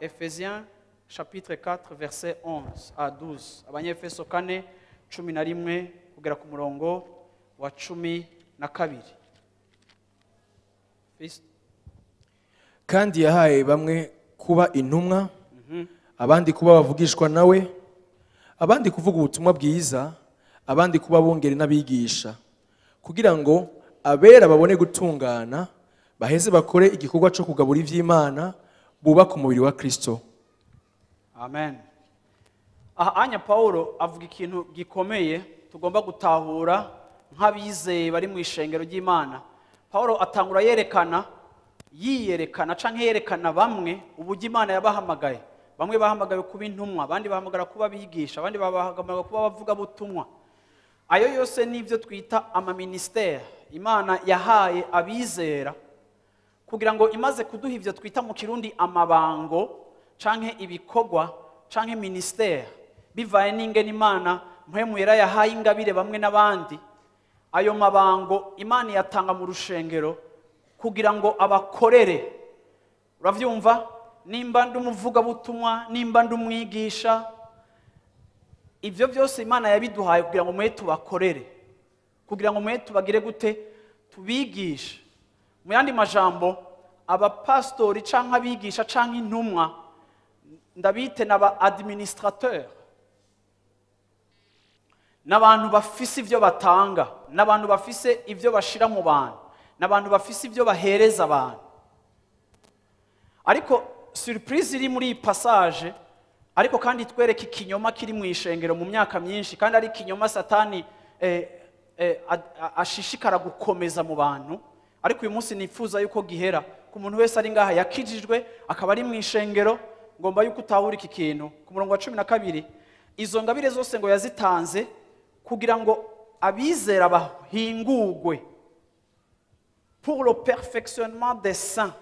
Ephésiens chapitre 4 verset 11 à 12. Abanyefeso 4 11 kugera ku murongo wa 12. Kandi yahaye bamwe kuba intumwa, abandi kuba bavugishwa nawe, abandi kuvuga ubutumwa bwiza, abandi kuba bongere n'abigisha, kugira ngo abera babone gutungana, baheze bakore igikorwa cyo kugabura ivy'Imana, bubaka umubiri wa Kristo. Amen. Aha anya Paulo avuga ikintu gikomeye tugomba gutahura nk'abizeye bari mu ishengero ry'Imana. Paulo atangura yerekana, yiyerekana canke yerekana bamwe uburyo Imana yabahamagaye. Bamwe bahamagaye kuba intumwa, abandi bahamagara kuba abigisha, abandi bahamagara kuba abavuga butumwa. Ayo yose nivyo twita ama ministère Imana yahaye abizera kugira ngo imaze kuduha ivyo twita mu Kirundi amabango canke ibikorwa canke ministère, bivaye n'ingene Imana mpwemu yera yahaye ingabire bamwe n'abandi. Ayo mabango Imana yatanga mu rushengero kugira ngo abakorere. Uravyumva? Nimba ndi umuvuga butumwa, nimba ndi umwigisha, ivyo byose Imana yabiduhaye kugira ngo mwe tubakorere, kugira ngo mwe tubagire gute, tubigishe. Mu yandi majambo, abapastori canke abigisha canke intumwa ndabite n'aba administrateur, n'abantu bafise ivyo batanga, n'abantu bafise ivyo bashira mu bantu, n'abantu bafise ivyo bahereza abantu. Ariko surprise iri muri iyi passage, ariko kandi twereka ikinyoma kiri mu ishengero mu myaka myinshi, kandi ari ikinyoma Satani ashishikara gukomeza mu bantu. Ariko uyu munsi nifuza yuko gihera ku muntu wese ari ngaha yakijijwe akaba ari mu ishengero, ngomba yuko utahura iki kintu. Ku murongo wa 12, izo ngabire zose ngo yazitanze kugira ngo abizera bahingurwe, pour le perfectionnement des saints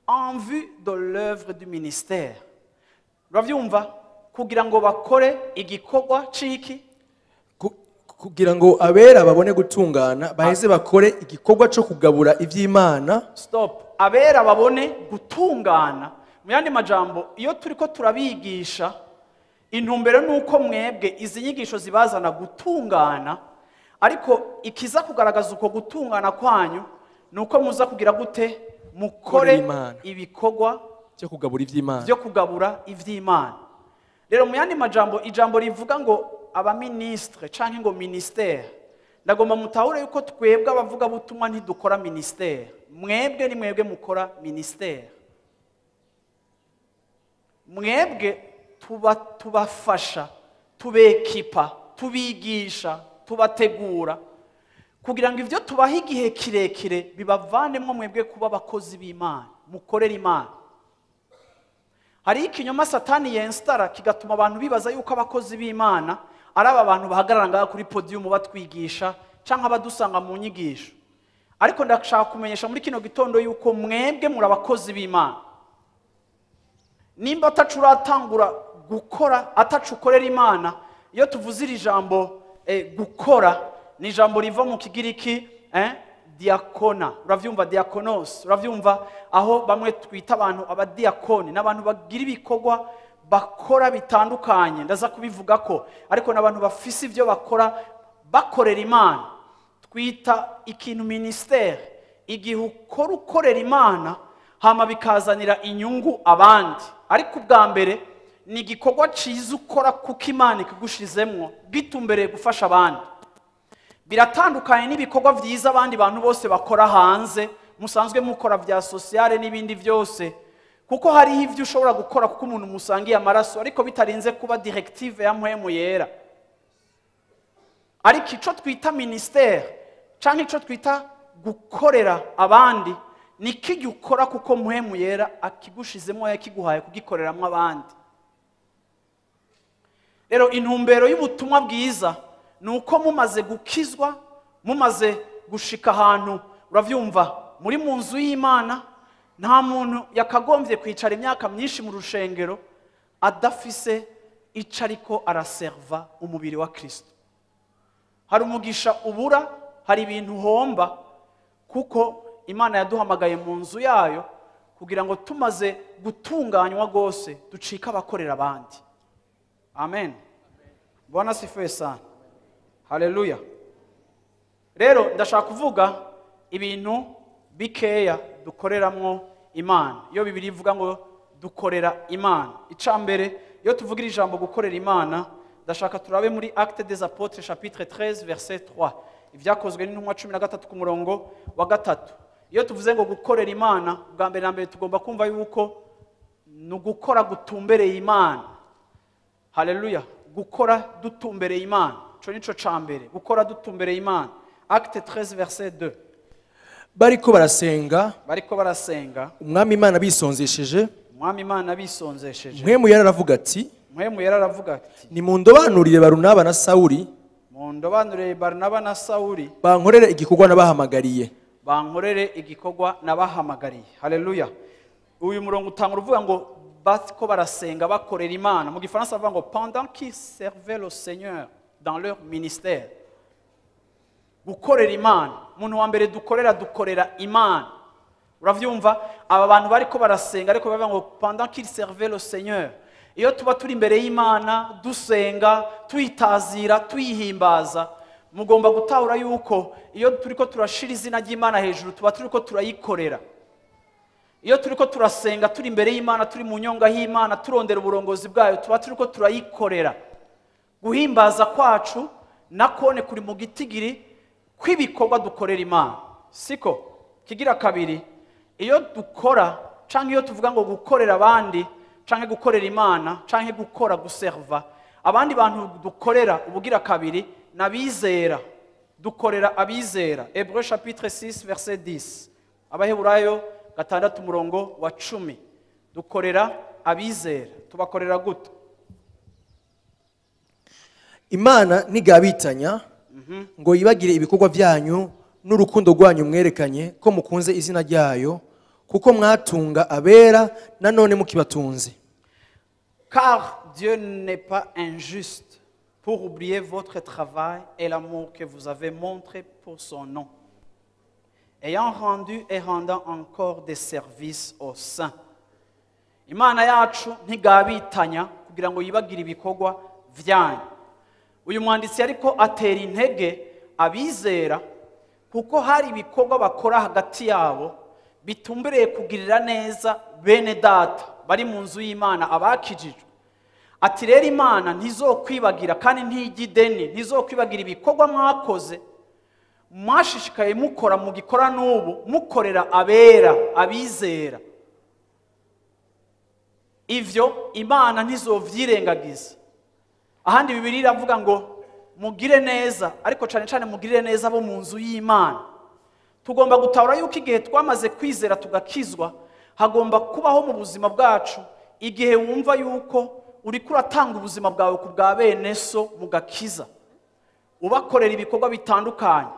en vue de l'œuvre du ministère. Uravyumva? Kugira ngo bakore igikorwa ciki, kugira ngo abera babone gutungana, baheze bakore igikorwa cyo kugabura ivy'Imana. Stop. Abera babone gutungana. Mu yandi majambo, iyo turiko turabigisha, intumbero nuko mwebwe izi nyigisho zibazana gutungana, ariko ikiza kugaragaza uko gutungana kwanyu nuko muza kugira gute, mukore ibikorwa cyo kugabura ivy'Imana, byo kugabura ivy'Imana. Rero mu yandi majambo, ijambo rivuga ngo abaministre canke ngo ministère, ndagomba mutahure yuko twebwe abavuga butumwa ntidukora ministère, mwebwe ni mwebwe mukora ministère. Mwebwe tubafasha, tubekipa, tubigisha, tubategura kugira ngo ivyo tubaha igihe kirekire bibavanemo mwebwe kuba abakozi b'Imana, mukorera Imana. Hari ikinyoma Satani yenstara kigatuma abantu bibaza yuko abakozi b'Imana ari aba bantu bahagarara ngaha kuri podium batwigisha canke abadusanga mu nyigisho. Ariko ndashaka kumenyesha muri kino gitondo yuko mwebwe muri abakozi b'Imana. Nimba atacuratangura gukora, atacukorera Imana, iyo tuvuze iri jambo gukora, ni jambo riva mu Kigiriki diakona. Uravyumva diakonos, uravyumva aho bamwe twita abantu abadiakoni, n'abantu bagira ibikorwa bakora bitandukanye, ndaza kubivuga ko, ariko n'abantu bafise ivyo bakora bakorera Imana. Twita ikintu ministère igihe ukora ukorera Imana hama bikazanira inyungu abandi. Ariko ubwa mbere ni igikorwa ciza ukora kuko Imana ikigushizemwo gitumbereye gufasha abandi. Biratandukanye n'ibikorwa vyiza abandi bantu bose bakora hanze, musanzwe mukora vya sociale n'ibindi vyose, kuko hariho ivyo ushobora gukora kuko umuntu musangiye amaraso, ariko bitarinze kuba directive ya mpwemu yera. Ariko ico twita ministère canke ico twita gukorera abandi ni kijya ukora kuko Mpwemu Yera akigushizemo, yakiguhaye kugikoreramwo abandi. Rero intumbero y'ubutumwa bwiza ni uko mumaze gukizwa, mumaze gushika ahantu, uravyumva, muri mu nzu y'Imana, nta muntu yakagombye kwicara imyaka myinshi mu rushengero adafise ico ariko araserva umubiri wa Kristo. Hari umugisha ubura, hari ibintu uhomba, kuko Imana yaduhamagaye mu nzu yayo kugira ngo tumaze gutunganywa rwose ducike abakorera abandi. Amen. Bwana asifiwe sana. Haleluya. Rero ndashaka kuvuga ibintu bikeya dukoreramwo Imana. Iyo Bibiliya ivuga ngo dukorera Imana, ica mbere iyo tuvugira ijambo gukorera Imana, ndashaka turabe muri Actes des Apôtres chapitre 13 verset 3, Ibyakozwe n'Intumwa 13 ku murongo wa 3. Iyo tuvuze ngo gukorera Imana, bwa mbere na mbere tugomba kumva yuko ni ugukora gutumbereye Imana. Haleluya. Gukora dutumbereye Imana, ico nico ca mbere, gukora dutumbereye Imana. Acte 13 verset 2. Bariko barasenga, Bariko barasenga, Umwami Imana bisonzesheje, Umwami Imana bisonzesheje, Mpwemu Yera aravuga ati, Mpwemu Yera aravuga ati, nimundobanurire Barunaba na Sawuli, mundobanurire Barunaba na Sawuli, bankorere igikorwa nabahamagariye. Bankorere igikorwa nabahamagariye. Haleluya. Uyu murongo utanga uvuga ngo bariko barasenga bakorera Imana. Mu Gifaransa bavuga ngo pendant qu'ils servaient le Seigneur dans leur ministère. Gukorera Imana, umuntu wa mbere dukorera, dukorera Imana. Uravyumva, aba bantu bariko barasenga ariko bavuga ngo pendant qu'ils servaient le Seigneur. Iyo tuba turi imbere y'Imana dusenga, tuyitazira, tuyihimbaza, mugomba gutahura yuko iyo turiko turashira izina ry'Imana hejuru tuba turiko turayikorera. Iyo turiko turasenga turi imbere y'Imana, turi mu nyonga y'Imana, turondera uburongozi bwayo, tuba turiko turayikorera. Guhimbaza kwacu nakone kuri mu gitigiri kw'ibikorwa dukorera Imana. Siko kigira kabiri, iyo dukora canke iyo tuvuga ngo gukorera abandi canke gukorera Imana canke gukora guserva abandi bantu dukorera, ubugira kabiri nabizera, dukorera abizera. Hébreux chapitre 6 verset 10, Abaheburayo 6 umurongo wa 10. Dukorera abizera, tubakorera gute? Imana ntigabitanya ngo yibagire ibikorwa byanyu n'urukundo rwanyu mwerekanye ko mukunze izina ryayo, kuko mwatunga abera nanone mukibatunze. Car Dieu n'est pas injuste pour oublier votre travail et l'amour que vous avez montré pour son nom, ayant rendu et rendant encore des services aux saints. Imana yacu ntigabitanya kugira ngo yibagire ibikorwa vyanyu. Uyu mwanditsi ariko atera intege abizera kuko hari ibikorwa bakora hagati yabo bitumbereye kugirira neza bene data bari mu nzu y'Imana abakijijwe. Ati rero Imana ntizokwibagira kandi ntijya ideni, ntizokwibagira ibikorwa mwakoze, mwashishikaye mukora mugikora n'ubu, mukorera abera abizera. Ivyo Imana ntizovyirengagiza. Ahandi Bibiliya iravuga ngo mugire neza, ariko cane cane mugirire neza abo mu nzu y'Imana. Tugomba gutahura yuko igihe twamaze kwizera tugakizwa, hagomba kubaho mu buzima bwacu igihe wumva yuko uriko uratanga ubuzima bwawe ku bwa bene so mugakiza, ubakorera ibikorwa bitandukanye.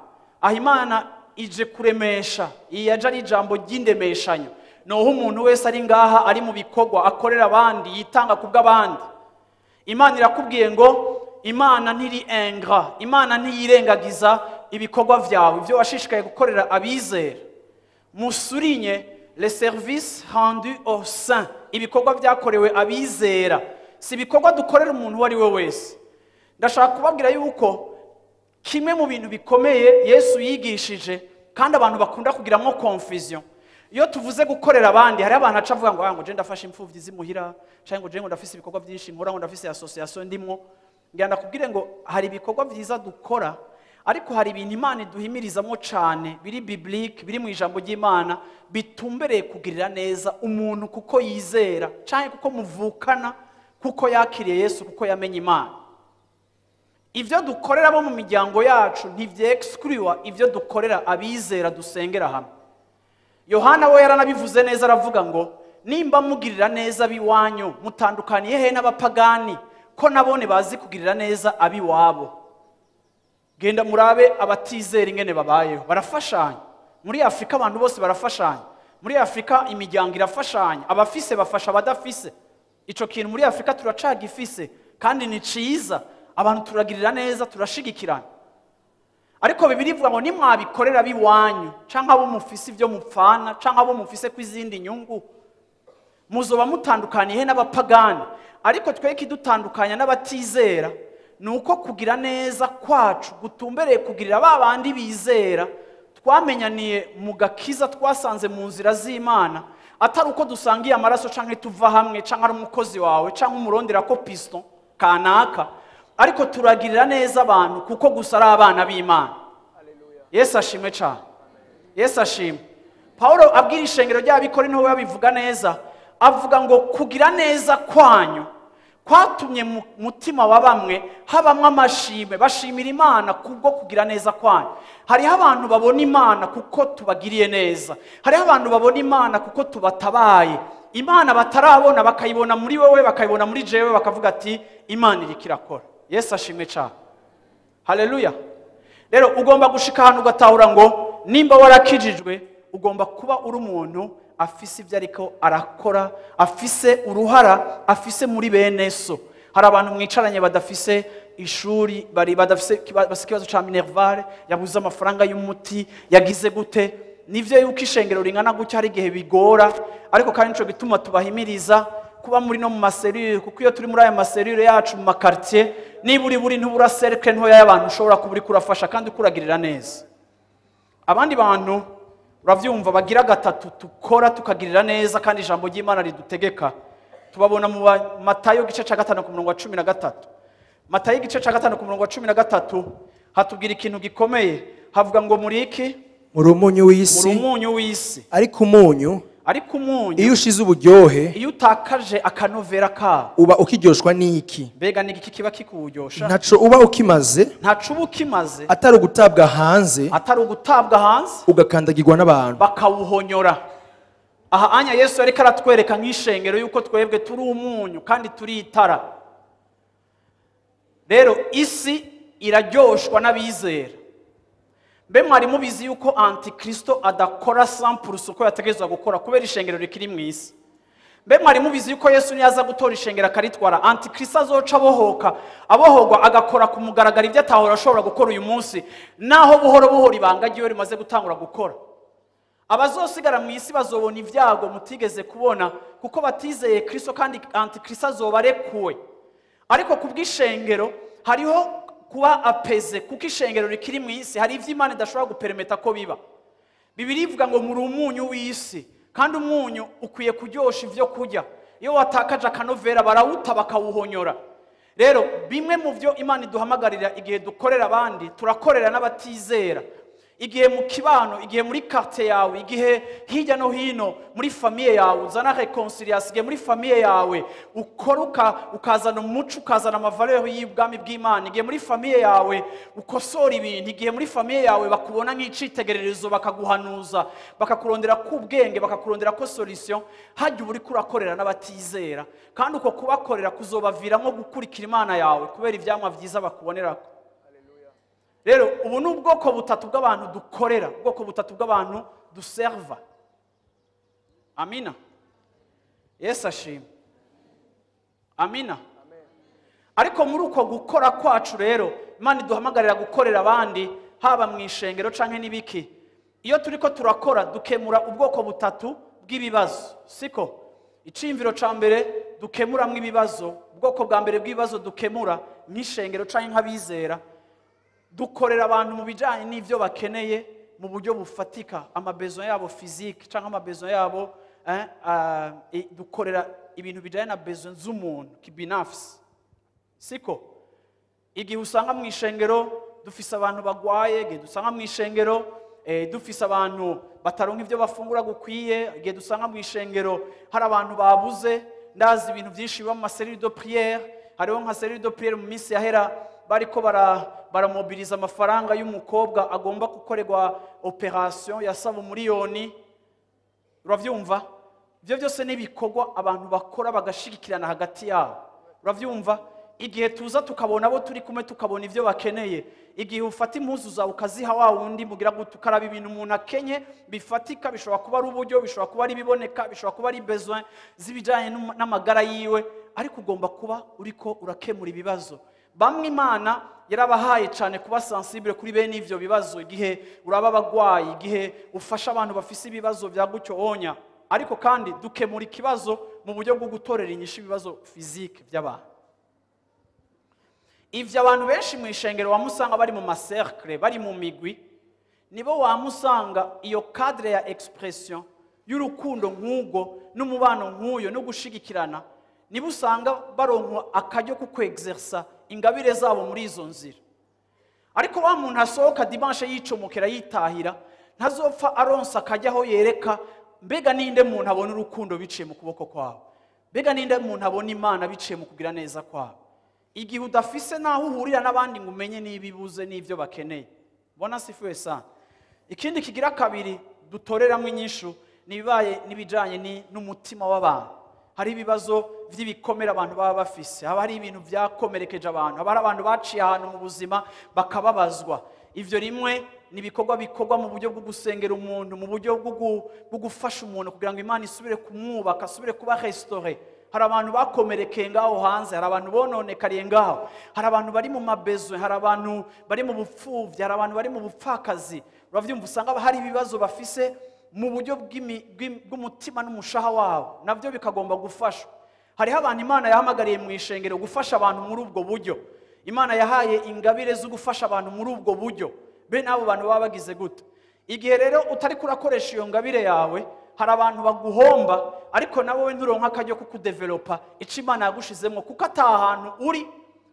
Aho Imana ije kuremesha, iyi yaje ari ijambo ry'indemeshanyo. Noho umuntu wese ari ngaha ari mu bikorwa akorera abandi, yitanga ku bw'abandi. Imana irakubwiye ngo Imana ntiri ingrat, Imana ntiyirengagiza ibikorwa vyawe, ivyo washishikaye gukorera abizera. Musurinye les services rendus aux saints, ibikorwa vyakorewe abizera, si ibikorwa dukorera umuntu uwo ari we wese. Ndashaka kubabwira yuko kimwe mu bintu bikomeye Yesu yigishije kandi abantu bakunda kugiramwo confusion, iyo tuvuze gukorera abandi hari abantu aca avuga ngo ngo je ndafashe imfuvyi zimuhira, canke ngo je ngo ndafise ibikorwa byinshi nkora, ngo ndafise association ndimwo. Ngira ndakubwire ngo hari ibikorwa vyiza dukora, ariko hari ibintu Imana iduhimirizamo cane biri biblique, biri mu ijambo ry'Imana, bitumbereye kugirira neza umuntu kuko yizera canke kuko muvukana, kuko yakiriye Yesu, kuko yamenye Imana. Ibyo dukorera bo mu miryango yacu ntibyexclure ibyo dukorera abizera dusengera hamwe. Yohana we yaranabivuze neza, aravuga ngo nimba mugirira neza abiwanyu, mutandukaniye he n'abapagani, ko nabone bazi kugirira neza abiwabo? Genda murabe abatizera ingene babayeho, barafashanya. Muri Afurika abantu bose barafashanya. Muri Afurika imiryango irafashanya, abafise bafasha abadafise. Ico kintu muri Afurika turacagifise kandi ni ciza. Abantu turagirira neza, turashigikirana. Ariko Bibiliya ivuga ngo nimwabikorera abiwanyu, canke abo mufise ivyo mupfana, canke abo mufise kw'izindi nyungu, muzoba mutandukaniye n'abapagani? Ariko twe ikidutandukanya n'abatizera ni uko kugira neza kwacu gutumbereye kugirira ba bandi bizera twamenyaniye mu gakiza, twasanze mu nzira z'Imana, atari uko dusangiye amaraso canke tuva hamwe, canke ari umukozi wawe, canke umurondera ko piston kanaka. Ariko turagirira neza abantu kuko gusa ari abana b'Imana. Yesu ashimwe cyane. Yesu ashimwe. Paulo abwira ishengero ry'Abikorinto, we abivuga neza, avuga ngo kugira neza kwanyu kwatumye mu mutima wa bamwe habamwo amashimwe, bashimira Imana kubwo kugira neza kwanyu. Hariho abantu babona Imana kuko tubagiriye neza, hariho abantu babona Imana kuko tubatabaye. Imana batarabona bakayibona muri wowe, bakayibona muri jewe, bakavuga ati Imana iriko irakora. Yesu ashimwe cyane. Haleluya. Rero ugomba gushika ahantu ugatahura ngo nimba warakijijwe, ugomba kuba uri umuntu afise ibyo ariko arakora, afise uruhara afise muri bene so. Hari abantu mwicaranye badafise ishuri, bari badafise bafise ikibazo ca minerval, yabuze amafaranga y'umuti, yagize gute. Nivyo yuko ishengero ringana gutya hari igihe bigora, ariko kandi nico gituma tubahimiriza kuba muri no mu ma cellules, kuko iyo turi muri aya ma cellules yacu mu ma quartier, niba uri buri ntubura cercle ntoya y'abantu ushobora kuba uriko urafasha kandi ukuragirira neza abandi bantu. Uravyumva, bagira gatatu tukora tukagirira neza kandi ijambo ry'Imana ridutegeka, tubabona mu Matayo igice ca 5 ku murongo wa 13. Matayo igice ca 5 ku murongo wa 13 hatubwira ikintu gikomeye. Havuga ngo muri iki? Muri umunyu w'isi. Muri umunyu w'isi. Ariko umunyu, Ariko umunyu, iyo ushize uburyohe, iyo utakaje akanovera kawo, uba ukiryoshwa n'iki? Mbega ni igiki kiba kikuwuryosha? Ntaco uba ukimaze. Ntaco uba ukimaze. Atari ugutabwa hanze, Atari ugutabwa hanze, ugakandagirwa n'abantu, bakawuhonyora. Aha anya Yesu yariko aratwereka nk'ishengero yuko twebwe turi umunyu kandi turi itara. Rero isi iraryoshwa n'abizera. Mbe mwari mubizi yuko antikristo adakora 100% uko yategerezwa gukora kubera ishengero rikiri mu isi? Mbe mwari mubizi yuko Yesu niyaza gutora ishengero akaritwara, antikristo azoca abohoka, abohogwa, agakora ku mugaragaro ibyo atahora ashobora gukora uyu munsi, naho buhoro buhoro ibanga ryiwe rimaze gutangura gukora? Abazosigara mu isi bazobona ibyago mutigeze kubona kuko batizeye Kristo, kandi antikristo azoba arekuwe. Ariko ku bw'ishengero hariho kuba apeze, kuko ishengero rikiri mu isi hari ivyo Imana idashobora gupermeta ko biba. Bibiliya ivuga ngo muri umunyu w'isi, kandi umunyu ukwiye kuryosha ivyo kurya. Iyo watakaje akanovera barawuta bakawuhonyora. Rero bimwe mu byo Imana iduhamagarira, igihe dukorera abandi, turakorera n'abatizera. Igihe mu kibano, igihe muri quartier yawe, igihe hirya no hino muri famille yawe uzana réconciliation, igihe muri famille yawe ukora ukazana umuco, ukazana ama valeurs y'ubwami bw'Imana, igihe muri famille yawe ukosora ibintu, igihe muri famille yawe bakubona nk'icitegererezo, bakaguhanuza, bakakurondera ku bwenge, bakakurondera ko solution, hajya uba uriko urakorera n'abatizera. Kandi uko kubakorera kuzobaviramo gukurikira Imana yawe kubera ivyamwa vyiza bakubonerako. Rero ubu ni ubwoko butatu bw'abantu dukorera, ubwoko butatu bw'abantu duserva. Amina. Yesu ashimwe. Amina. Ariko muri uko gukora kwacu rero, Imana iduhamagarira gukorera abandi, haba mu ishengero canke n'ibiki. Iyo turiko turakora dukemura ubwoko butatu bw'ibibazo, siko? Iciyumviro ca mbere dukemuramwo ibibazo, ubwoko bwa mbere bw'ibibazo dukemura nk'ishengero canke nk'abizera, dukorera abantu mu bijanye n'ivyo bakeneye mu buryo bufatika, ama besoins yabo physique canke ama besoins yabo, dukorera ibintu bijanye na besoins z'umuntu kibinafsi, siko? Igihe usanga mu ishengero dufise abantu bagwaye, igihe dusanga mu ishengero dufise abantu bataronka ivyo bafungura gukwiye, igihe dusanga mu ishengero hari abantu babuze, ndazi ibintu byinshi biba mu ma cellules de prière. Hariho nka cellule de prière mu minsi yahera. bariko baramobiliza amafaranga y'umukobwa agomba gukorerwa operation yasaba 1 miliyoni. Uravyumva? Ibyo byose ni ibikorwa abantu bakora bagashigikirana hagati yabo. Uravyumva? Igihe tuza tukabona abo turi kumwe, tukabona ibyo bakeneye, igihe ufata impuzu zawe ukaziha wa wundi, mugira gute, ukaraba ibintu umuntu akenye bifatika, bishobora kuba ari uburyo, bishobora kuba ari ibiboneka, bishobora kuba ari besoin z'ibijyanye n'amagara yiwe, ariko ugomba kuba uriko urakemura ibibazo. Bamwe Imana yarabahaye cyane kuba sensible kuri bene ivyo bibazo, igihe uraba abagwayi, igihe ufasha abantu bafise ibibazo bya gutyo onya. Ariko kandi dukemura ikibazo mu buryo bwo gutorera inyishu ibibazo physique by'abantu. Ivyo abantu benshi mu ishengero wamusanga bari mu ma cercle, bari mu migwi, nibo wamusanga iyo cadre ya expression y'urukundo nk'ubwo n'umubano nk'uyo no gushigikirana, nibo usanga baronka akaryo ko kwexersa ingabire zabo muri izo nzira. Ariko wa muntu asohoka dimanche yicomokera yitahira, ntazopfa aronsa akajya aho yereka mbega ninde muntu abona urukundo biciye mu kuboko kwawe, mbega ninde muntu abona Imana biciye mu kugira neza kwawe. Igihe udafise n'aho uhurira n'abandi ngo umenye n'ibibuze n'ibyo bakeneye. Bwana asifiwe sana. Ikindi kigira kabiri dutoreramo inyishu nibibaye n'ibijanye n'umutima w'abantu. Hari ibibazo vy'ibikomere abantu baba bafise, haba hari ibintu vyakomerekeje abantu, haba hari abantu baciye ahantu mu buzima bakababazwa. Ivyo rimwe ni ibikorwa bikorwa mu buryo bwo gusengera umuntu, mu buryo bwo gufasha umuntu kugira ngo Imana isubire kumwubaka, asubire kuba restauré. Hari abantu bakomerekeye ngaho hanze, hari abantu bononekariye ngaho, hari abantu bari mu ma besoin, hari abantu bari mu bupfuvyi, hari abantu bari mu bupfakazi. Uravyumva? Usanga hari ibibazo bafise mu buryo bw'umutima n'umushaha wabo, navyo bikagomba gufashwa. Hariho abantu Imana yahamagariye mu ishengero gufasha abantu muri ubwo buryo. Imana yahaye ingabire zo gufasha abantu muri ubwo buryo. Bene abo bantu baba bagize gute? Igihe rero utari kurakoresha iyo ngabire yawe, hari abantu baguhomba, ariko nawe we nturonka akaryo ko kudevelopa ico Imana yagushizemo, kuko ata hantu uri,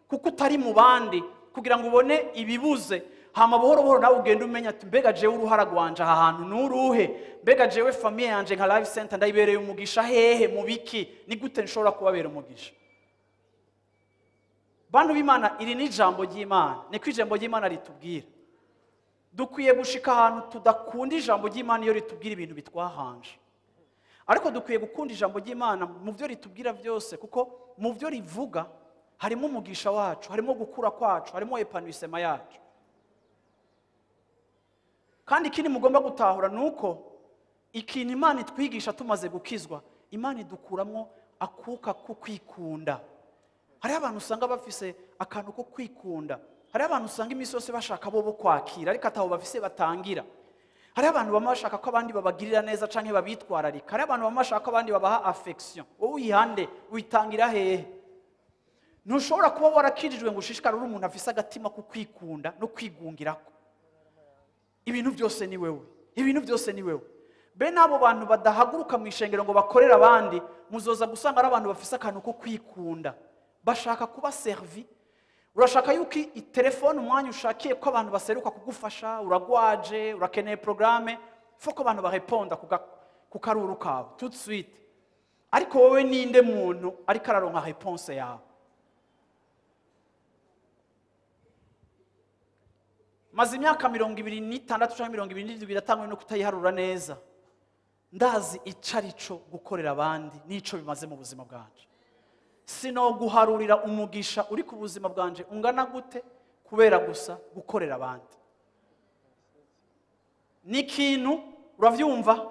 kuko utari mu bandi kugira ngo ubone ibibuze. Hama buhoro buhoro nawe ugenda umenya ati: mbega jewe uruhara rwanje aha hantu nuruhe? Mbega jewe famille yanje nka Life Center ndayibereye umugisha hehe, mu biki? Ni gute nshobora kubabera umugisha? Bantu b'Imana, iri ni ijambo ry'Imana, niko ijambo ry'Imana ritubwira. Dukwiye gushika ahantu tudakunda ijambo ry'Imana iyo ritubwira ibintu bitwahanje, ariko dukwiye gukunda ijambo ry'Imana mu byo ritubwira byose, kuko mu byo rivuga harimo umugisha wacu, harimo gukura kwacu, harimo épanouissement yacu. Kandi ikindi mugomba gutahura ni uko ikintu Imana itwigisha tumaze gukizwa, Imana idukuramo akuka ko kwikunda. Hariho abantu usanga bafise akantu ko kwikunda, hariho abantu usanga iminsi yose bashaka bo kwakira ariko ataho bafise batangira, hariho abantu bama bashaka ko abandi babagirira neza canke babitwararika, hariho abantu bama bashaka ko abandi babaha affection. Wowe uyihande, witangira hehe? Ntushobora kuba warakijijwe ngo ushishikare uri umuntu afise agatima ko kwikunda no kwigungirako. Ibintu byose ni wewe, ibintu byose ni wewe. Bene abo bantu badahaguruka mu ishengero ngo bakorere abandi, muzoza gusanga ari abantu bafise akantu ko kwikunda, bashaka kuba servi. Urashaka yuko itelefone umwanya ushakiye ko abantu baseruka kugufasha, uragwaje, urakeneye programme, faut ko abantu bareponda ku karuru kawe tout de suite. Ariko wowe ninde muntu ariko araronka réponse yawe? Maze imyaka 26 cyangwa 27, iratangwe no kutayiharura neza, ndazi ico arico gukorera abandi n'ico bimaze mu buzima bwanje. Sino guharurira umugisha uri ku buzima bwanje ungana gute kubera gusa gukorera abandi. Ni ikintu, uravyumva,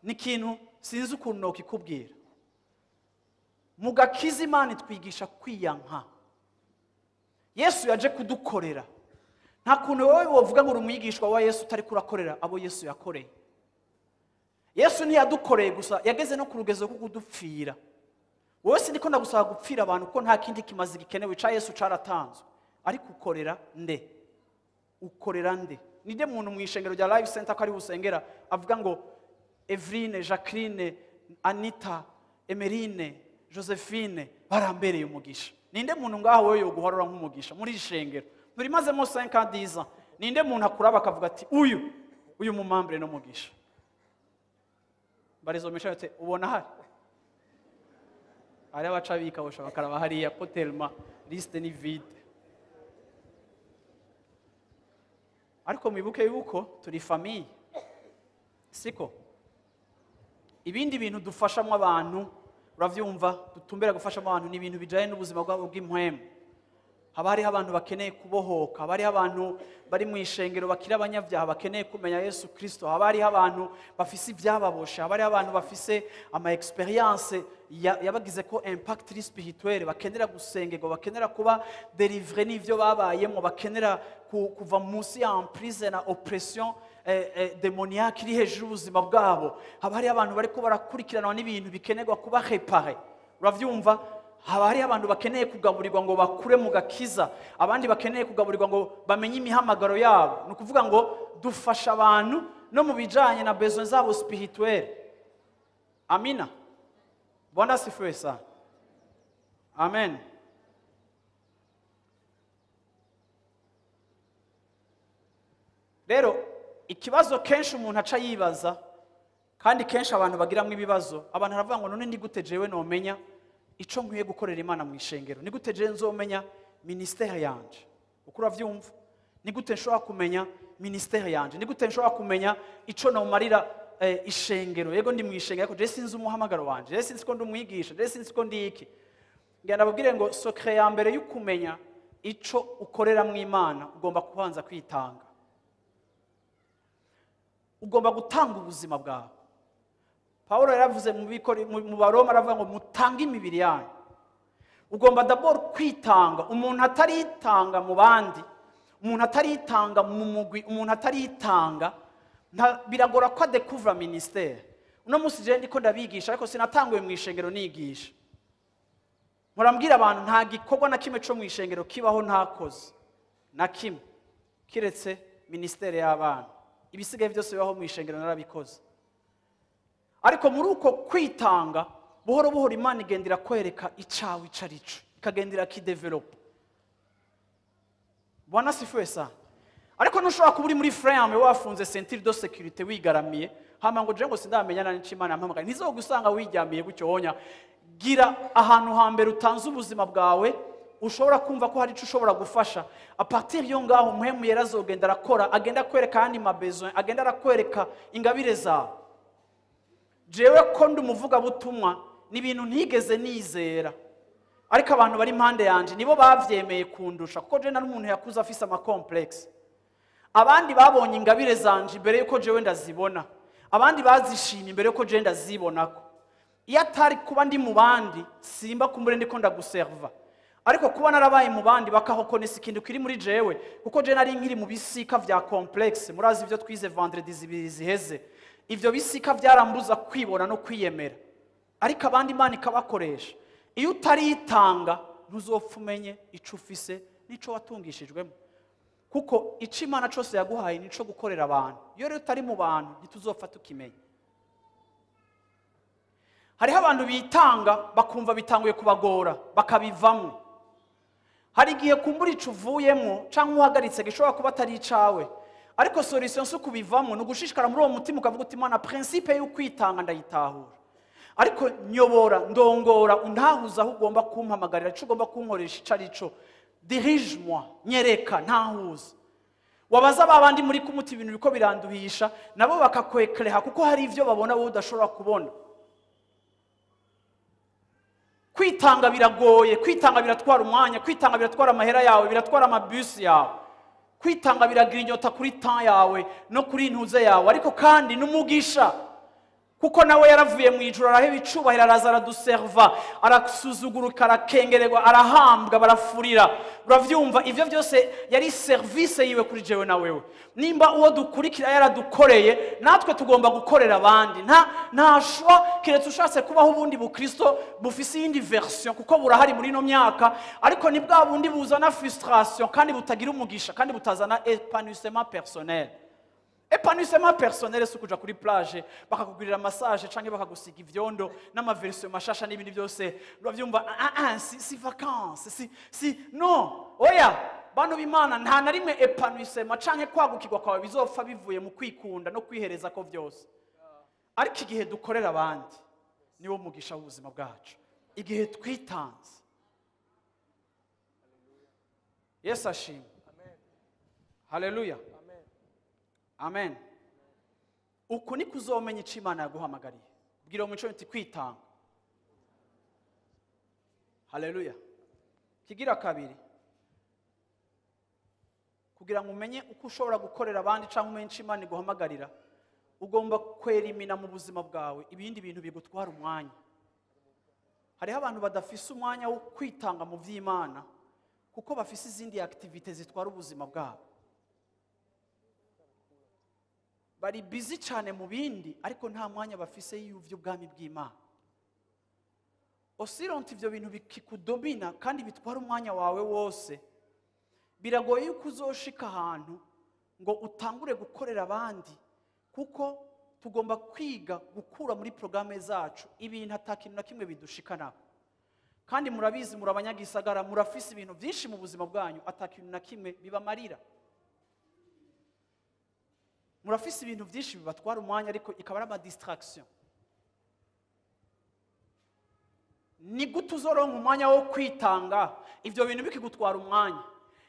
ni ikintu sinzi ukuntu nokikubwira. Mu gakiza Imana itwigisha kwiyanka. Yesu yaje kudukorera. Nta kuntu wowe wovuga ngo uri umwigishwa wa Yesu utari kurakorera abo Yesu yakoreye. Yesu ntiyadukoreye gusa, yageze no ku rugezo rwo kudupfira. Wowe siniko ndagusaba gupfira abantu, kuko nta kindi kimazi gikenewe ca Yesu caratanzwe. Ariko ukorera nde? Ukorera nde? Ninde muntu mu ishengero rya Life Center ko ari busengera avuga ngo Evrine, Jacqueline, Anita, Emerine, Josephine barambereye umugisha? Ninde muntu ngaho wowe yoguharura nk'umugisha muri iri shengero turimazemo 5 ans, 10 ans? Ninde muntu akuraba akavuga ati uyu mumambure no mugisha? Barizomesha ati ubona hari abaca bikabosha bakaraba hariya ko tellement liste ni vide. Ariko mwibuke yuko turi famille, siko? Ibindi bintu dufashamwo abantu, uravyumva, dutumbera gufashamo abantu ni ibintu bijanye n'ubuzima bwabo bw'impwemu. Haba hariho abantu bakeneye kubohoka, haba hariho abantu bari mu ishengero bakiri abanyabyaha bakeneye kumenya Yesu Kristo, haba hariho abantu bafise ivyababoshe, haba hariho abantu bafise ama experience yabagize ko impact spirituelle, bakenera gusengerwa, bakenera kuba délivré n'ivyo babayemwo, bakenera kuva munsi ya emprise na oppression démoniaque iri hejuru y'ubuzima bwabo. Haba hariho abantu bariko barakurikiranwa n'ibintu bikenerwa kuba réparé, uravyumva. Haba hariho abantu bakeneye kugaburirwa ngo bakure mu gakiza, abandi bakeneye kugaburirwa ngo bamenye imihamagaro yabo. Ni ukuvuga ngo dufasha abantu no mu bijanye na besoin zabo spirituelle. Amina. Bwana asifiwe sana. Amen. Rero ikibazo kenshi umuntu aca yibaza, kandi kenshi abantu bagiramwo ibibazo, abantu baravuga ngo none ndi gute jewe nomenya ico nkwiye gukorera Imana mu ishengero? Ni gute jewe nzomenya ministère yanje? Uko uravyumva? Ni gute nshobora kumenya ministère yanje? Ni gute nshobora kumenya ico nomarira ishengero? Yego ndi mu ishengero, ariko je sinzi umuhamagaro wanje, je sinzi ko ndi umwigisha, je sinzi ko ndi iki. Ngira ndababwire ngo secret ya mbere y'ukumenya ico ukorera mu Imana, ugomba kubanza kwitanga. Ugomba gutanga ubuzima bwawe. Paulo yaravuze mu Baroma, aravuga ngo mutange imibiri yanyu. Ugomba d'abord kwitanga. Umuntu ataritanga mu bandi, umuntu ataritanga mu mugwi, umuntu ataritanga, biragora ko adekuvra ministère. Uno munsi je ndiko ndabigisha, ariko sinatanguye mu ishengero nigisha. Murambwira abantu nta gikorwa na kimwe co mu ishengero kibaho ntakoze, na kimwe, kiretse ministère y'abana. Ibisigaye byose bibaho mu ishengero narabikoze. Ariko muri uko kwitanga, buhoro buhoro Imana igendera kwereka icawe ico ari cyo, ikagendera kidevelop. Bwana asifiwe sana. Ariko ntushobora kuba uri muri frame wafunze ceinture de sécurité wigaramiye, hama ngo je ngo sindamenya na n'ico Imana yampamagaye. Ntizogusanga wiryamiye gutyo wonya. Gira ahantu hambere utanze ubuzima bwawe, ushobora kumva ko hari ico ushobora gufasha. A partir yo ngaho Mpwemu Yera azogenda arakora, agenda akwereka ayandi ma besoin, agenda arakwereka ingabire zawe. Jewe ko ndi umuvugabutumwa ni ibintu ntigeze nizera, ariko abantu bari impande yanje nibo bavyemeye kundusha, kuko je nari umuntu yakuze afise ama complexe. Abandi babonye ingabire zanje imbere yuko jewe ndazibona, abandi bazishimye imbere yuko je ndazibonako. Iyo atari kuba ndi mu bandi simba kumbure ndiko ndaguserva, ariko kuba narabaye mu bandi bakahokonesa ikintu kiri muri jewe, kuko je nari nkiri mu bisika vya complexe. Murazi ivyo twize vendredi zibiri ziheze, ivyo bisika vyarambuza kwibona no kwiyemera, ariko abandi Imana ikabakoresha. Iyo utaritanga ntuzopfa umenye ico ufise n'ico watungishijwemo, kuko ico Imana cose yaguhaye nico gukorera abantu. Iyo rero utari mu bantu ntituzopfa tukimenya. Hariho abantu bitanga bakumva bitanguye kubagora bakabivamo. Hari igihe kumbura ico uvuyemwo canke uhagaritse gishobora kuba atari icawe, ariko solution si ukubivamo, ni ugushishikara muri uwo mutima ukavuga uti Imana, principe y'ukwitanga ndayitahura, ariko nyobora, ndongora, untahuza aho ugomba kumpamagarira, ico ugomba kunkoresha ico ari cyo, dirige moi, nyereka, ntahuza. Wabaza babandi muri kumuta ibintu biko biranduhisha, nabo bakakwekreha kuko hari ivyo babona wowe udashobora kubona. Kwitanga biragoye, kwitanga biratwara umwanya, kwitanga biratwara amahera yawe, biratwara amabus yawe, kwitanga biragira inyota kuri temps yawe no kuri intuze yawe, ariko kandi n'umugisha, kuko nawe yaravuye mu ijuru araheba icubahiro, araza araduserva, arasuzuguruka, arakengererwa, arahambwa, barafurira. Uravyumva, ivyo vyose yari service yiwe kuri jewe na wewe. Nimba uwo dukurikira yaradukoreye, natwe tugomba gukorera abandi. Nta choix, kiretse ushatse kubaho ubundi bukristo bufise iyindi version, kuko burahari muri ino myaka, ariko ni bwa bundi buzana frustration kandi butagira umugisha kandi butazana épanouissement personnel. Épanouissement personnel si ukuja kuri plage bakakugurira massage canke bakagusiga ivyondo n'amaversion mashasha n'ibindi byose. Uravyumva, si vacances, si no, oya bantu b'Imana, nta na rimwe épanouissement canke kwagukirwa kwawe bizopfa bivuye mu kwikunda no kwihereza ko vyose. Ariko igihe dukorera abandi niwo mugisha w'ubuzima bwacu, igihe twitanze. Yesu ashimwe. Haleluya. Amen. Uku ni kuzomenya ico Imana yaguhamagariye. Bwira uwo muco uti kwitanga. Haleluya. Kigira kabiri, kugira ngo umenye uko ushobora gukorera abandi cyangwa umenye ico Imana iguhamagarira, ugomba kwerimina mu buzima bwawe ibindi bintu bigutwara umwanya. Hariho abantu badafise umwanya wo kwitanga mu vy'Imana kuko bafise izindi activités zitwara ubuzima bwabo. Bari busy cyane mu bindi, ariko nta mwanya bafise y'uvy'ubwami bw'Imana. Osironti ivyo bintu bikikudomina kandi bitwara umwanya wawe wose, biragoye yuko uzoshika ahantu ngo utangure gukorera abandi, kuko tugomba kwiga gukura muri programme zacu ibintu atakintu na kimwe bidushikanako. Kandi murabizi, muri abanyagisagara, murafise ibintu byinshi mu buzima bwanyu atakintu na kimwe bibamarira. Murafise ibintu byinshi bibatwara umwanya, ariko ikaba ari ama distraction. Ni gute uzoronka umwanya wo kwitanga ivyo bintu bikigutwara umwanya?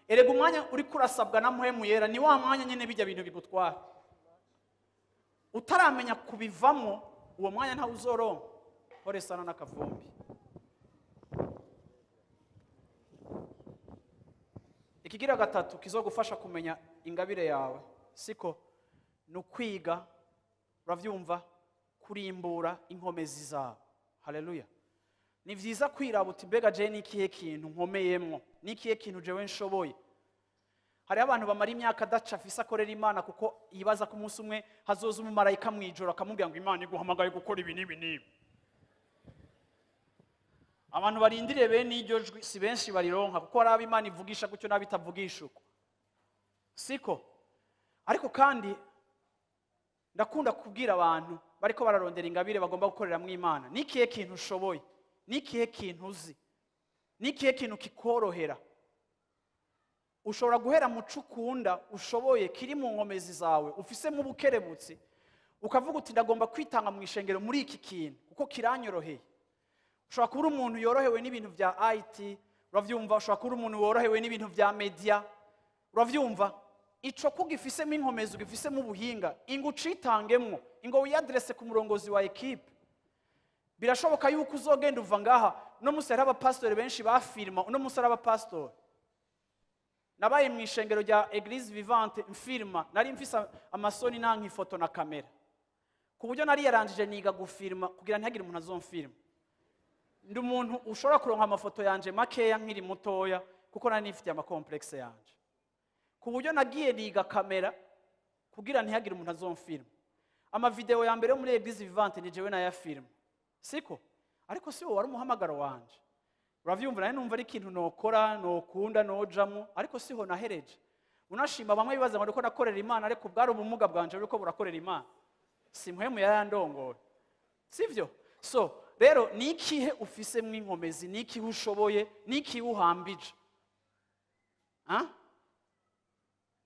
Erega umwanya uri kurasabwa na Mpwemu Yera ni wa mwanya nyene bijya bintu bigutwara. Utaramenya kubivamo, uwo mwanya ntawe uzoronka. Pole sana n'akavumbi. Ikigira gatatu kizogufasha kumenya ingabire yawe, siko, ni ukwiga, uravyumva, kurimbura inkomezi zawe. Haleluya. Ni vyiza kwiraba uti mbega je ni ikihe kintu nkomeyemwo, ni ikihe kintu jewe nshoboye. Hariho abantu bamara imyaka adaca afise akorera Imana kuko yibaza ko umunsi umwe hazoza umumarayika mw'ijoro akamubwira ngo Imana iguhamagaye gukora ibi n'ibi n'ibi. Abantu barindiriye bene iryo jwi si benshi barironka, kuko hari abo Imana ivugisha gutyo n'abo itavugisha uko, siko? Ariko kandi ndakunda kubwira abantu bariko bararondera ingabire bagomba gukoreramwo Imana, ni ikihe kintu ushoboye, ni ikihe kintu uzi, ni ikihe kintu kikorohera. Ushobora guhera mu co ukunda ushoboye kiri mu nkomezi zawe ufisemo ubukerebutsi, ukavuga uti ndagomba kwitanga mu ishengero muri iki kintu kuko kiranyoroheye. Ushobora kuba uri umuntu yorohewe n'ibintu vya IT, uravyumva? Ushobora kuba uri umuntu worohewe n'ibintu vya media, uravyumva? Ico ko ugifisemo inkomezi, ugifisemo ubuhinga, ingo ucitangemwo, ingo wiyadresse ku murongozi wa equipe. Birashoboka yuko uzogenda uva ngaha. Uno munsi hariho abapasitori benshi bafirma, uno munsi hari abapasitori. Nabaye mu ishengero rya Eglise Vivante mfirma, nari mfise amasoni nanka ifoto na kamera, ku buryo nari yarangije niga gufirma kugira ntihagire umuntu azomfirma. Ndi umuntu ushobora kuronka amafoto yanje makeya nkiri mutoya, kuko nari nifitiye amakomplexe yanje, ku buryo nagiye niga kamera kugira ntihagire umuntu azomfirma. Amavideo ya mbere yo muri Eglise Vivante ni jewe nayafirma, siko? Ariko si wo wari umuhamagaro wanje, uravyumva? Nari numva ari ikintu nokora, nokunda, nojamwo, ariko siho nahereje. Unashima bamwe bibaza ngo ndiko nakorera Imana, ariko bwari ubumuga bwanje buriko burakorera Imana, si Mpwemu yarandongoye, sivyo? So rero ni ikihe ufise mw'inkomezi, ni ikihe ushoboye, ni ikihe uhambije,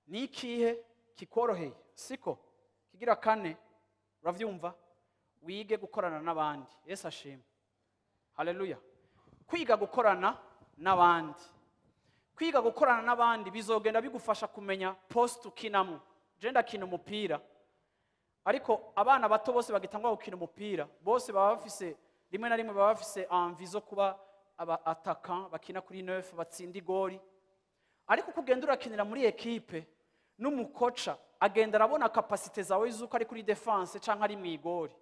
ni ikihe kikoroheye, siko? Kigira kane, uravyumva, wige gukorana n'abandi. Yesu ashimwe. Haleluya. Kwiga gukorana n'abandi, kwiga gukorana n'abandi bizogenda bigufasha kumenya poste ukinamo. Je ndakina umupira, ariko abana bato bose bagitangwa gukina umupira bose baba bafise, rimwe na rimwe baba bafise envie zo kuba aba attaquant, bakina kuri neuf, batsinda igori. Ariko uko ugenda urakinira muri equipe n'umukoca agenda arabona capacité zawe z'uko ari kuri défense canke ari mw'igori,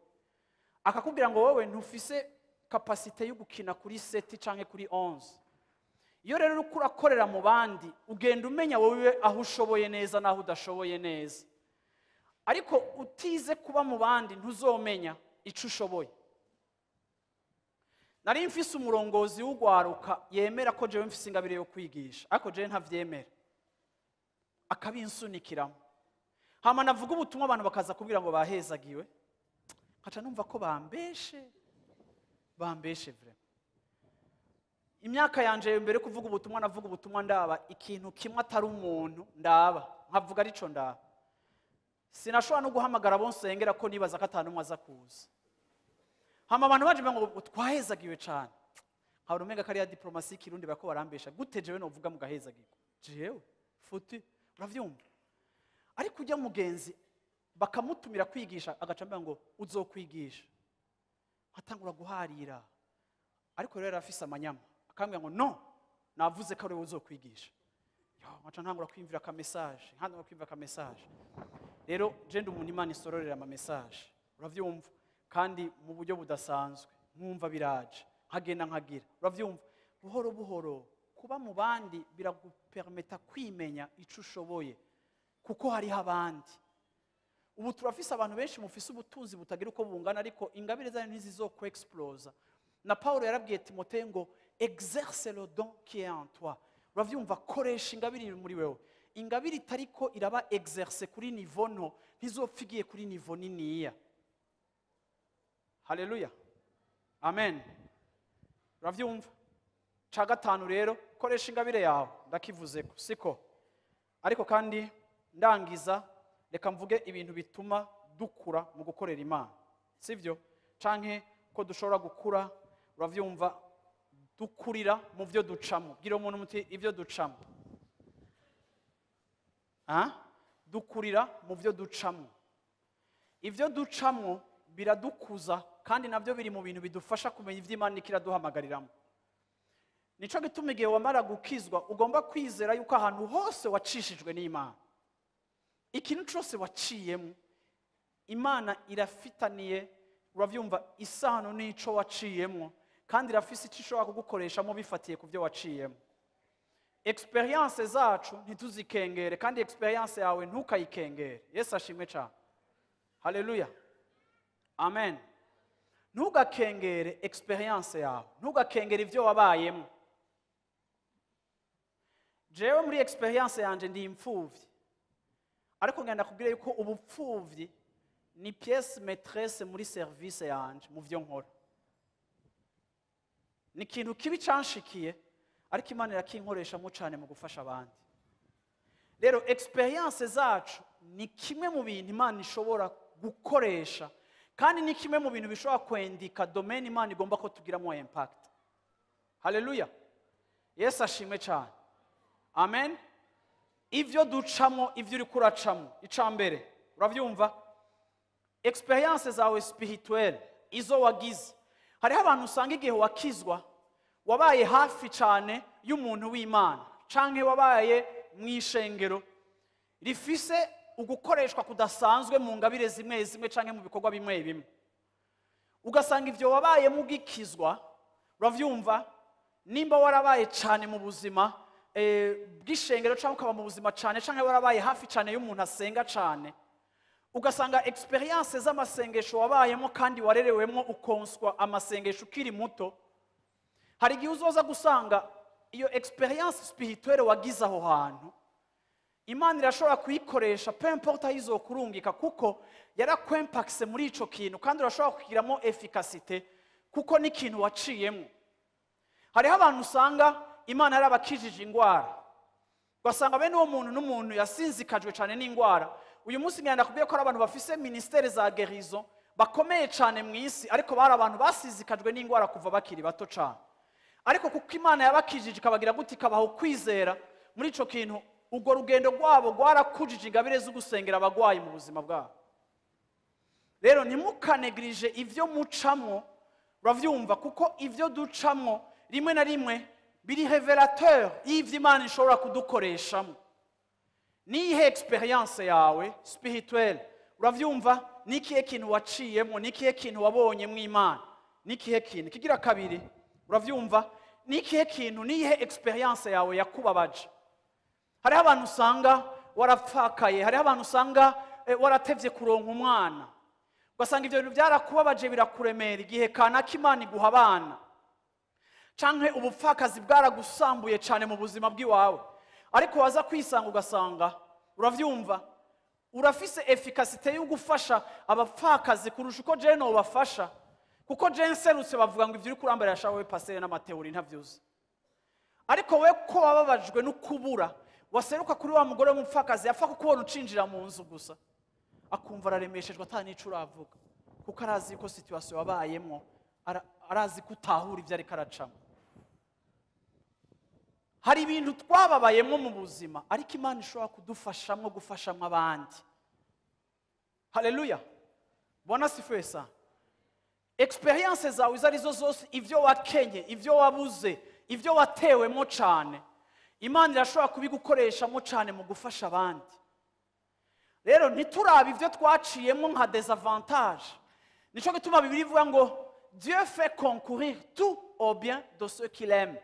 akakubwira ngo wowe ntufise capacité yo gukina kuri 7 canke kuri 11. Iyo rero uriko urakorera mu bandi, ugenda umenya wowe aho ushoboye neza n'aho udashoboye neza. Ariko utize kuba mu bandi ntuzomenya ico ushoboye. Nari mfise umurongozi w'ugwaruka yemera ko jewe mfise ingabire yo kwigisha, ariko jewe ntavyemera, akabinsunikiramo. Hama navuga ubutumwa abantu bakaza kubwira ngo bahezagiwe, nkaca numva ko bambeshe, bambeshe vraiment. Imyaka yanje mbere kuvuga ubutumwa, navuga ubutumwa ndaba ikintu kimwe atari umuntu ndaba, nkavuga arico ndaba. Sinashobora no guhamagara abo nsengera ko nibaza ko atanu umwe aza kuza. Hama abantu baje ngo twahezagiwe cane, nkabona umenga kariya diplomasi y'ikirundi bariko barambesha. Gute jewe novuga mugahezagirwa? Jewe futi, uravyumva? Ariko ujya mugenzi Bakamutumira kwigisha, agaca ambwira ngo uzokwigisha. Nkatangura guharira, ariko rero afise amanyama, akambwira ngo no, navuze ko ari wowe uzokwigisha. Yo, nkaca ntangura kwiyumvira aka message, ntangura kwiyumvira aka message. Rero je ndi umuntu Imana isororera ama message, uravyumva, kandi mu buryo budasanzwe. Nkumva biraje, nkagenda nkagira, uravyumva, buhoro buhoro. Kuba mu bandi biragupermeta kwimenya ico ushoboye, kuko hariho abandi. Ubu turafise abantu benshi mufise ubutunzi butagira uko bungana, ariko ingabire zanyu ntizizokw-explosa. Na Paulo yarabwiye Timoteyo ngo exerce le don qui est en toi. Uravyumva, koresha ingabire iri muri wewe. Ingabire itariko iraba exerce kuri niveau nto ntizopfa igiye kuri niveau niniya. Haleluya, amen. Uravyumva? Ca gatanu rero, koresha ingabire yawe, ndakivuzeko siko? Ariko kandi ndangiza, reka mvuge ibintu bituma dukura mu gukorera Imana, sivyo? Canke ko dushobora gukura, uravyumva, dukurira mu byo ducamo. Bwira umuntu muti ibyo ducamo. Ah? Dukurira mu byo ducamo. Ibyo ducamo biradukuza, kandi nabyo biri mu bintu bidufasha kumenya ibyo Imana ikiraduhamagariramo. Nico gituma igihe wamara gukizwa ugomba kwizera yuko ahantu hose wacishijwe n'Imana, ikintu cyose waciyemo, Imana irafitaniye, uravyumva, isano n'ico waciyemo, kandi irafise icyo ishobora kugukoreshamo bifatiye ku byo waciyemo. Experience zacu ntituzikengere, kandi experience yawe ntukayikengere. Yesu ashimwe cyane. Haleluya, amen. Ntugakengere experience yawe, ntugakengere ibyo wabayemo. Jewe muri experience yanje ndi imfuvyi, ariko ngenda kubwira yuko ubupfuvyi ni pièce maîtresse muri service yanje, mu vyo nkora. Ni ikintu kibi canshikiye, ariko Imana irakinkoreshamo cyane mu gufasha abandi. Rero experience zacu ni kimwe mu bintu Imana ishobora gukoresha, kandi ni kimwe mu bintu bishobora kwendika domaine Imana igomba ko tugiramo impact. Haleluya, Yesu ashimwe cyane. Amen. Ivyo ducamo, ivyo uriko uracamo, ica mbere, uravyumva, experience zawe spirituelle, izo wagize. Hariho abantu usanga igihe wakizwa wabaye hafi cyane y'umuntu w'Imana, canke wabaye mu ishengero rifise ugukoreshwa kudasanzwe mu ngabire zimwe zimwe canke mu bikorwa bimwe bimwe, ugasanga ivyo wabayemo ugikizwa, uravyumva, nimba warabaye cyane mu buzima bw'ishengero, cyangwa ukaba mu buzima cyane, cyangwa warabaye hafi cyane y'umuntu asenga cyane, ugasanga experience z'amasengesho wabayemo kandi warerewemo, ukonswa amasengesho ukiri muto, hari igihe uzoza gusanga iyo experience spirituelle wagize aho hantu Imana irashobora kuyikoresha, peu importe aho izokurungika, kuko yarakwempakise muri ico kintu, kandi urashobora kugiramo efficacité kuko n'ikintu waciyemo. Hariho abantu usanga Imana yarabakijije ingwara, ugasanga bene uwo muntu n'umuntu yasinzikajwe cyane n'ingwara. Uyu munsi ngenda kubwiye ko ari abantu bafise ministère za guérison bakomeye cyane mu isi, ariko bari abantu basizikajwe n'ingwara kuva bakiri bato cyane. Ariko kuko Imana yabakijije, ikabagira gute, ikabaha ukwizera muri ico kintu, urwo rugendo rwabo rwarakujije ingabire zo gusengera abagwayi mu buzima bwabo. Rero ntimukanegirije ivyo mucamwo, uravyumva, kuko ivyo ducamwo rimwe na rimwe biri révélateur y'ivyo Imana ishobora kudukoreshamo. Niyihe experience yawe spirituelle, uravyumva? Nikihe kintu waciyemo? Nikihe kintu wabonye mu Imana? Nikihe kintu kigira kabiri, uravyumva, nikihe kintu, niyihe experience yawe yakubabaje? Hariho abantu usanga warapfakaye, hariho abantu usanga waratevye kuronka umwana, ugasanga ivyo bintu byarakubabaje, birakuremera. Igihe kanaka Imana iguha abana, canke ubupfakazi bwaragusambuye cyane mu buzima bw'iwawe, ariko waza kwisanga ugasanga, uravyumva, urafise efficacité yo gufasha abapfakazi kurusha uko jewe nobafasha, kuko jewe nserutse bavuga ngo ivyo uri kurambara yashawe pasere n'ama théories ntavyuzi. Ariko we ko wababajwe no kubura, waseruka kuri wa mugore w'umupfakazi, yapfa kukubona ucinjira mu nzu gusa akumva araremeshejwe ata n'ico uravuga, kuko arazi ko situation wabayemwo, arazi ko utahura ivyo ariko aracamo. Hari ibintu twababayemo mu buzima, ariko Imana ishobora kudufashamwo gufashamwo abandi. Haleluya. Bwana asifiwe sana. Experience zawe izo arizo zose, ibyo wakenye, ibyo wabuze, ibyo watewemo cyane, Imana irashobora kubigukoreshamo cyane mu gufasha abandi. Rero ntiturabe ibyo twaciyemo nka désavantage. Nico gituma Bibiliya ivuga ngo Dieu fait concourir tout au bien de ceux qu'il aime.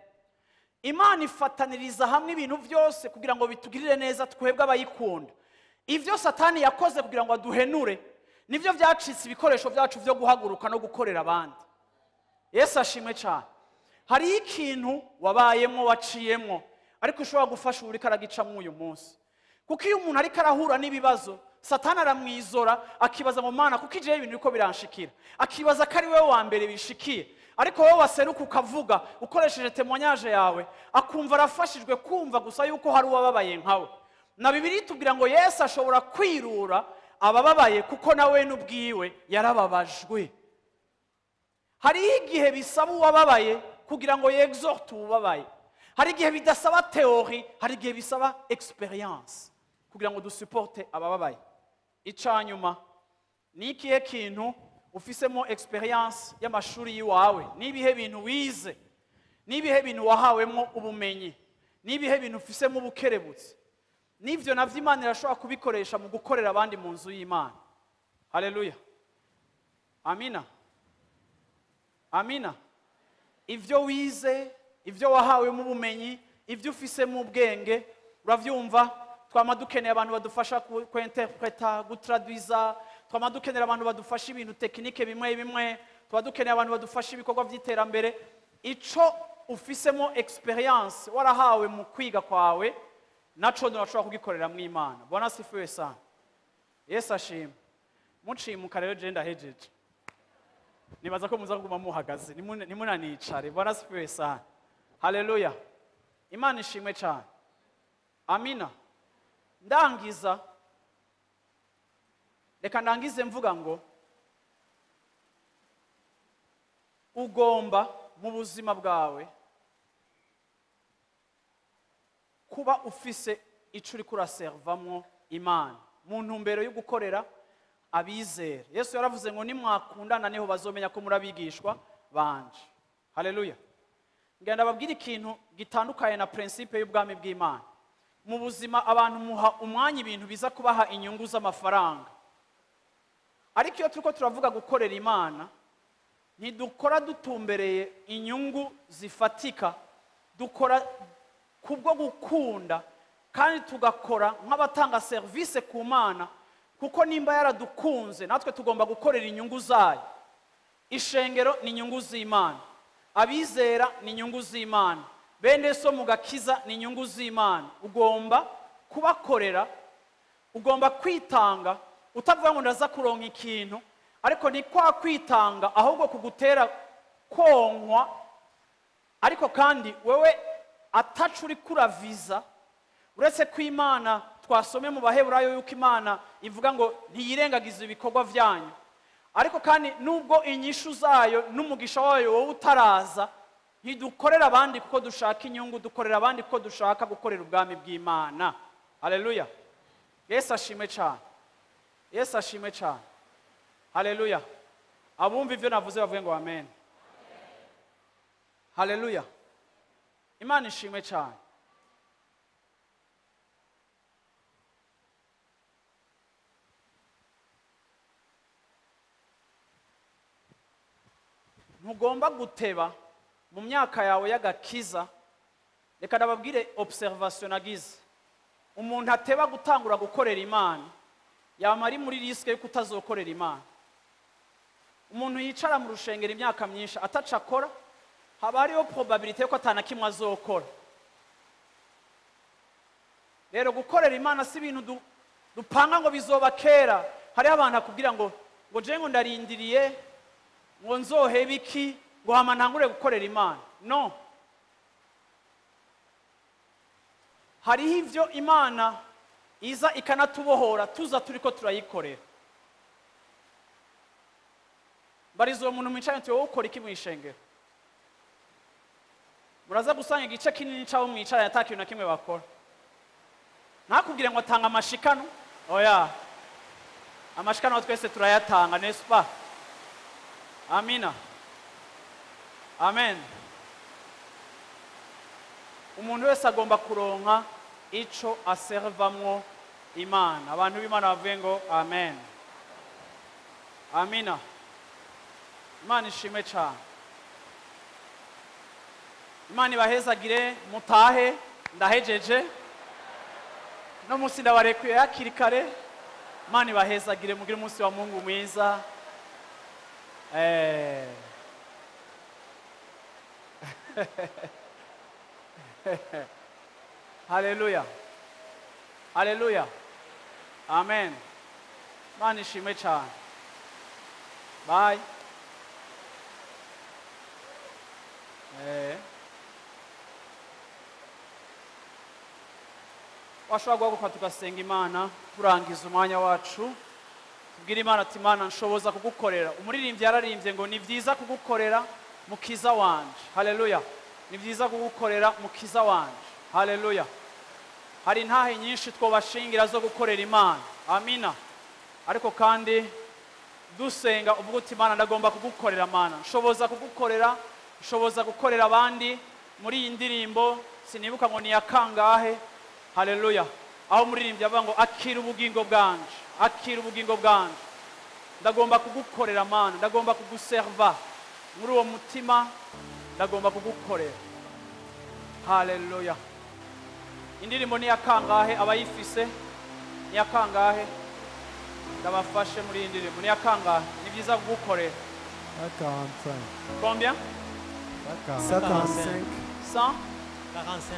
Imana ifataniriza hamwe ibintu byose kugira ngo bitugirire neza twebwe abayikunda. Ibyo Satani yakoze kugira ngo aduhenure nibyo byacitse ibikoresho byacu byo guhaguruka no gukorera abandi. Yesu ashimwe cyane. Hari ikintu wabayemo, waciyemo, ariko ushobora gufasha uri karagicamo uyu munsi. Kuko iyo umuntu ariko arahura n'ibibazo, Satani aramwizora, akibaza mu Mana kuko ije ibintu biko biranshikira, akibaza ko ari wewe wa mbere bishikiye. Ariko wowe waseruka ukavuga ukoresheje témoignage yawe, akumva arafashijwe kumva gusa yuko hari uwababaye nkawe. Na Bibiliya itubwira ngo Yesu ashobora kwirura abababaye kuko nawe n'ubwiwe yarababajwe. Hari igihe bisaba uwababaye kugira ngo yexhorte uwababaye. Hari igihe bidasaba théorie, hari igihe bisaba expérience kugira ngo dusupporte abababaye. Icanyuma, ni ikihe kintu ufisemo expérience y'amashuri yiwawe? Ni ibihe bintu wize? Ni ibihe bintu wahawemo ubumenyi? Ni ibihe bintu ufisemo ubukerebutsi? Nivyo navyo Imana irashobora kubikoresha mu gukorera abandi mu nzu y'Imana. Haleluya. Amina. Amina. Ivyo wize, ivyo wahawemo ubumenyi, ivyo ufisemo ubwenge, uravyumva? Twama dukeneye abantu badufasha kuinterpreta, gutraduiza, twama dukenera abantu badufasha ibintu technique bimwe bimwe, twama dukeneye abantu badufasha ibikorwa by'iterambere. Ico ufisemo expérience warahawe mu kwiga kwawe, naco nturashobora kugikorera mu Imana. Bwana asifiwe sana. Yesu ashimwe. Mucimuka rero je ndahejeje. Nibaza ko muza kuguma muhagaze, nimunanicare. Bwana asifiwe sana. Haleluya. Imana ishimwe cyane. Amina. Ndangiza, reka ndangize mvuga ngo ugomba mu buzima bwawe kuba ufise ico uriko uraservamwo Imana mu ntumbero yo gukorera abizera. Yesu yaravuze ngo nimwakundana niho bazomenya ko murabigishwa banje. Haleluya. Ngenda babwira ikintu gitandukanye na principe y'ubwami bw'Imana. Mu buzima abantu muha umwanya ibintu biza kubaha inyungu z'amafaranga. Ariko iyo turiko turavuga gukorera Imana, ntidukora dutumbereye inyungu zifatika, dukora kubwo gukunda kandi tugakora nk'abatanga service ku Mana, kuko nimba yaradukunze natwe tugomba gukorera inyungu zayo. Ishengero ni inyungu z'Imana, abizera ni inyungu z'Imana, bene so mu gakiza ni inyungu z'Imana. Ugomba kubakorera, ugomba kwitanga, utavuga ngo ndaza kuronka ikintu, ariko ni kwa kwitanga ahubwo kugutera konkwa, ariko kandi wewe atacu uri kuraviza. Uretse ko Imana twasome mu Baheburayo yuko Imana ivuga ngo ntiyirengagize ibikorwa vyanyu, ariko kandi nubwo inyishu zayo n'umugisha wayo wowe utaraza, ntidukorera abandi kuko dushaka inyungu, dukorera abandi kuko dushaka gukorera ubwami bw'Imana. Haleluya. Yesu ashimwe cyane. Yesu ashimwe cyane. Haleluya. Abumva ivyo navuze bavuge ngo amen. Haleluya. Imana ishimwe cyane. Ntugomba guteba mu myaka yawe y'agakiza. Reka ndababwire observation nagize. Umuntu ateba gutangura gukorera Imana yama ari muri risque yo kutazokorera Imana. Umuntu yicara mu rushengero imyaka myinshi ataca akora, haba hariho probabilité yuko atana kimwe azokora. Rero gukorera Imana si ibintu dupanga ngo bizoba kera. Hariho abantu akubwira ngo je ngo ndarindiriye ngo nzohebe iki ngo hama ntangure gukorera Imana. No. Hariho ivyo Imana iza ikanatubohora tuza turiko turayikorera. Barizo umuntu mwicaye nti wowe ukora iki mwishengero? Muraza gusanga igice kinini cabo mwicaye ata kintu na kimwe bakora. Ntakubwire ngo atanga amashikano, oya. Amashikanwa twese turayatanga, n'est-ce pas? Amina, amen. Umuntu wese agomba kuronka ico aservamwo Imana. Abantu b'Imana bavuge ngo amen. Amina. Imana ishimwe cyane. Imana ibahezagire, mutahe, ndahejeje. No munsi ndabarekuye hakiri kare. Imana ibahezagire, mugire umunsi wa Mungu mwiza. Haleluya, haleluya, amen. Imana ishimwe cyane. Bye. Washobora guhaguruka tugasenga Imana, turangiza umwanya wacu, tubwire Imana ati Imana nshoboza kugukorera. Umuririmbyi yararimbye ngo ni byiza kugukorera mukiza wanje. Haleluya, ni byiza kugukorera mukiza wanje. Haleluya. Hari intahe nyinshi twobashingira zo gukorera Imana. Amina. Ariko kandi dusenga uvuga uti Imana ndagomba kugukorera, Mana nshoboza kugukorera, nshoboza gukorera abandi. Muri iyi ndirimbo sinibuka ngo ni ya kangahe. Haleluya. Aho umuririmbyi avuga ngo akira ubugingo bwanje, akira ubugingo bwanje, ndagomba kugukorera Mana, ndagomba kuguserva muri uwo mutima, ndagomba kugukorera. Haleluya. Indirimbo ni ya kangahe? Abayifise ni ya kangahe? Ndabafashe muri iyi ndirimbo ni ya kangahe? Ni byiza kugukorera. 45. Combien? 55. 100? 45.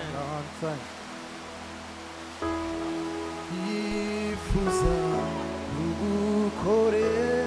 45. Yifuza kugukorera.